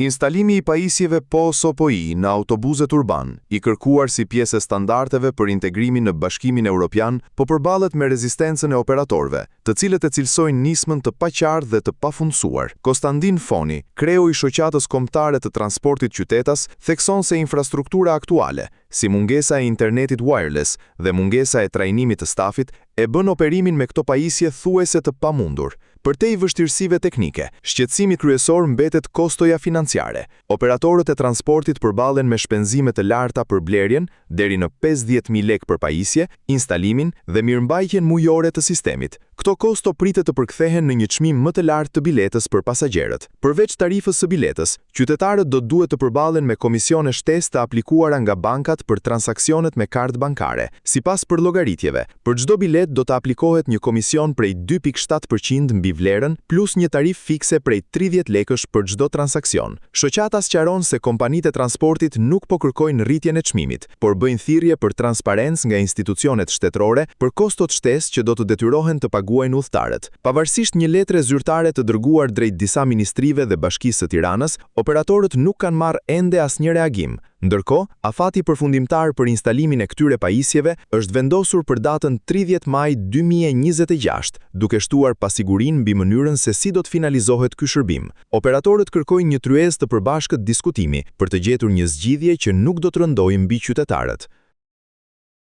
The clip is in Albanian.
Instalimi i pajisjeve POS-OPI në autobusët urbanë, i kërkuar si pjesë e standardeve për integrimin në Bashkimin Europian, po përballet me rezistencën e operatorëve, të cilët e cilësojnë nismën të paqartë dhe të pafundësuar. Kostandin Foni, kreu i Shoqatës Kombëtare të Transportit Qytetas, thekson se infrastruktura aktuale, si mungesa e internetit wireless dhe mungesa e trajnimit të stafit, e bën operimin me këto pajisje thuajse të pamundur. Përtej vështirësive teknike, shqetësimi kryesor mbetet kostoja financiare. Operatorët e transportit përballen me shpenzime të larta për blerjen, deri në 50.000 lekë për pajisje, instalimin dhe mirëmbajtjen mujore të sistemit. Këto kosto pritet të përkthehen në një çmim më të lartë të biletës për pasagjerët. Përveç tarifës së biletës, qytetarët do duhet të përballen me komisione shtesë të aplikuara nga bankat për transaksionet me kartë bankare. Sipas përllogaritjeve, për çdo biletë do të aplikohet një komision prej 2.7% mbi vlerën plus një tarifë fikse prej 30 lekësh për çdo transaksion. Shoqata sqaron se kompanitë e transportit nuk po kërkojnë rritjen e çmimit, por bëjnë thirrje për transparencë nga institucionet shtetërore për kostot shtesë që do të detyrohen të paguajnë udhëtarët. Pavarësisht një letre zyrtare të dërguar drejt disa ministrive dhe Bashkisë së Tiranës, operatorët nuk kanë marrë ende asnjë reagim. Ndërkohë, afati përfundimtar për instalimin e këtyre pajisjeve është vendosur për datën 30 maj 2026, duke shtuar pasigurinë mbi mënyrën se si do të finalizohet ky shërbim. Operatorët kërkojnë një tryezë të përbashkët diskutimi për të gjetur një zgjidhje që nuk do të rëndojë mbi qytetarët.